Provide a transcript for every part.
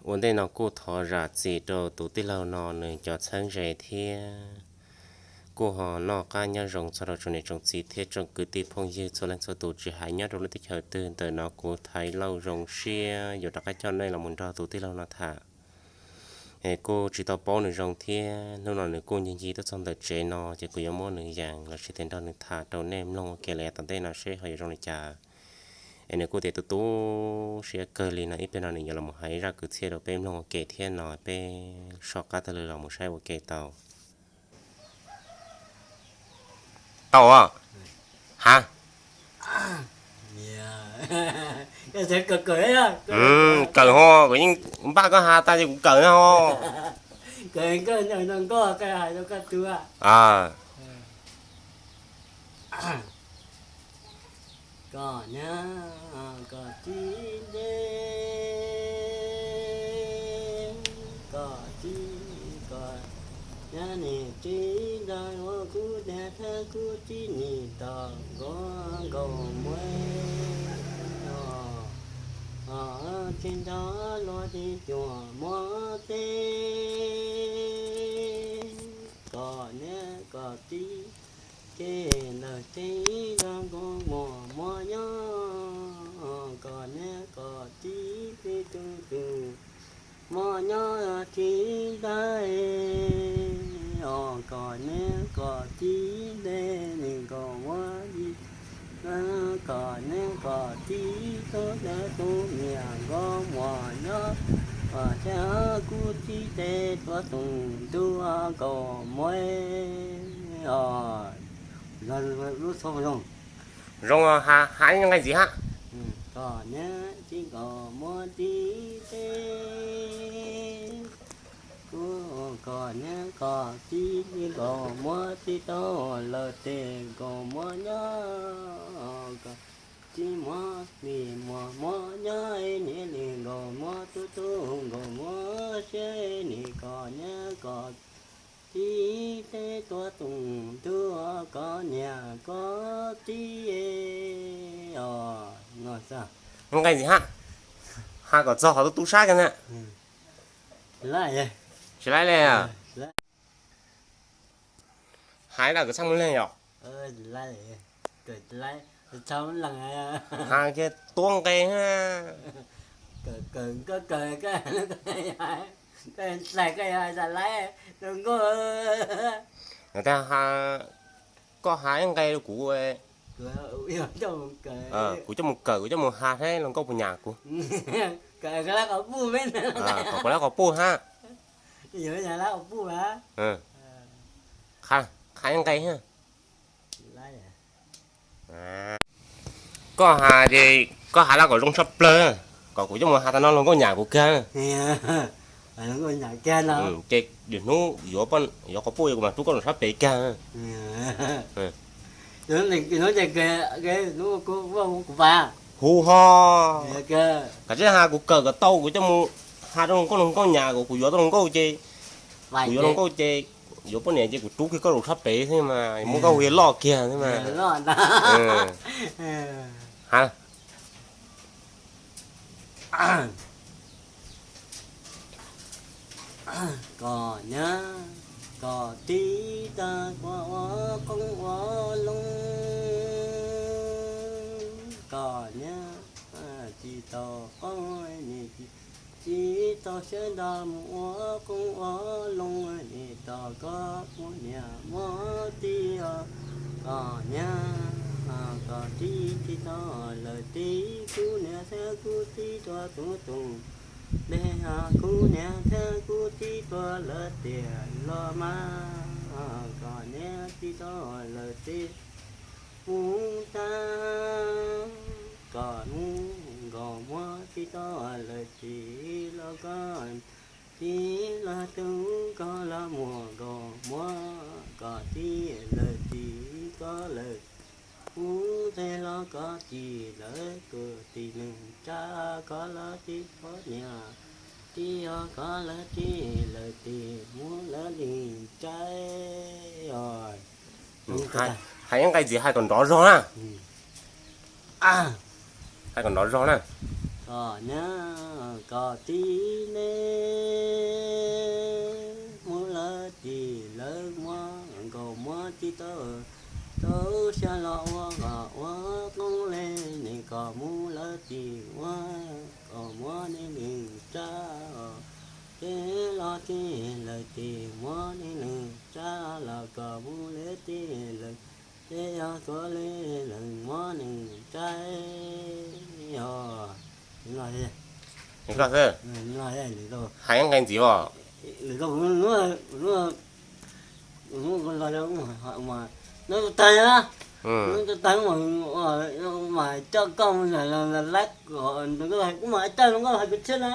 Ua ntej no kuj thov zam txim rau tus tij laug no nws cov txheeb ze thiab kuj ho noj qab nyob zoo txog rau tsoom niam tsoom txiv thiab tsoom kwv tij phooj ywg txhua leej txhua tus tsis hais nyob rau lub teb chaws twg. Ntawm no kuv Thaiv Lauj zoo siab yuav rov qab coj nej los mus nrog tus tij laug no tham. Es kuj tsis tau paub nws zoo thiab hnub no nws kuj ncig ncig tuaj txog ntawm tsev no ces kuv yuav muab nws yees los sis tias nrog nws tham rau nej mloog ua ke los yav tom ntej no seb ho yuav zoo li cas. Es nws kuj tias tu tu siab kawg li no ib pliag no nws yuav los hais zaj kwv txhiaj rau peb mloog ua ke thiab no peb soj qab tag lw los mus saib ua ke tau. Tau os. Ha. Kawm ho, kuv yeej npaj koj has tas ces kuv kawm na ho. Koj niam koj txiv nte, koj txiv koj niam nim txiv ntawd ua kuv niam thab kuv txiv nim tos nkaus nkaus muaj tsis nto luaj tsis cuag muaj teb. Koj niam koj txiv ces ntawm teb ntawd nkaus muaj muaj nyob, koj niam koj txiv txiv tus tus muaj nyob txiv ntawd, os koj niam koj txiv nte nim nkaus muaj txiv, koj niam koj txiv tub nte tub niam nkaus muaj nyob, os thab kuv txiv tes tuav tus ntuj nkaus muaj, os lub xov zoo. Zoo, hais nqe ntxiv hab. Koj niam txiv nkaus muaj txiv teb, kuv koj niam koj txiv nkaus muaj txiv tau lawm tes nkaus muaj nyob, koj txiv muaj txiv muaj muaj nyob, niam li nkaus muaj tub tub nkaus muaj siab, nim koj niam koj txiv tes tuav tus ntuj koj niam koj txiv, os no. Nqe ntxiv hab, has kom txog qhov tub tub sab kiag na. Tsis laib li. Hais lawm kom txhob mus leeg yom. Has kiag tuab nqe. Koj has ib nqe rau kuv, kuv coj mus kawm, kuv coj mus has saib hluas nkauj puas nyiam kuv. Kom kuv lab qhov puj hab. Qha ib nqe. Koj has ces koj has lab kom zoo tshaj plawg, kom kuv coj mus has tas no hluas nkauj nyiam kuv kawg. Ces lwm hnub yuav, yuav qhov puj kuv mam rub koj los sab pem kawg. Hu ho. Kav tsij has kuv kawm kom tau kuv coj mus has rau hluas nkauj, hluas nkauj nyiam kuv, kuv yuav tau hluas nkauj ces, kuv yuav hluas nkauj ces yuav poj niam ces kuv rub kiag koj los sab pem xwb mas, muab koj hu loj kiag xwb mas. Koj niam koj txiv tau ua qoob ua loo, koj niam txiv tau qoob, niam txiv tau siab nto mus ua qoob ua loo, niam tau koj muaj niam muaj txiv os. Koj niam koj txiv txiv tau lawm tes, kuv niam thiab kuv txiv tuav tus tus npe, kuv niam thiab kuv txiv tuav lawm tiag los mas, koj niam txiv tau lawm tes mus tag, koj mus nkaus muab txiv tau lawm tes los koj txiv los tub koj los muag nkaus muab koj txiv lawm tes koj lawm, mus tag los koj txiv lawm koj txiv neej tsa, koj los txiv poj niam txiv os, koj lawm txiv lawm tes mus lawm neej tsa os. Hais ib nqe ntxiv hais kom nrov zog na. Hais kom nrov zog na. Koj nyab koj tib neeg mus lawv tim lawv muab, nkaus muab tib tau tau xya los ua kom ua qoob le, nws kom mus lawv tim ua, kom muab nws nws tsa, ces los tim lawv tim muab nws nws tsa, los kom mus lawv tim lawv, ces yog kom le lawv muab nws tsa, yog li no xwb. Hais nqe ntxiv os. Lwm zaus kuv, kuv los mas, no tus tag, no tus tag mas coj koj mus laib, kuv mas coj hluas nkauj hais kwv txhiaj na.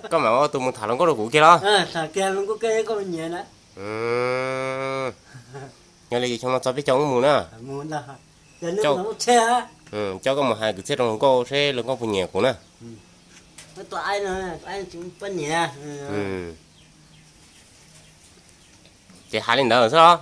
Koj mam ua tus mus tham hluas nkauj rau kuv kiag los? Tham kiag hluas nkauj kiag koj nyiam na. Yog li xyoo no txog peb caug wb mus na. Coj koj mus hais kwv txhiaj rau hluas nkauj seb hluas nkauj puas nyiam kuv na. Ces hais li ntawd xwb los?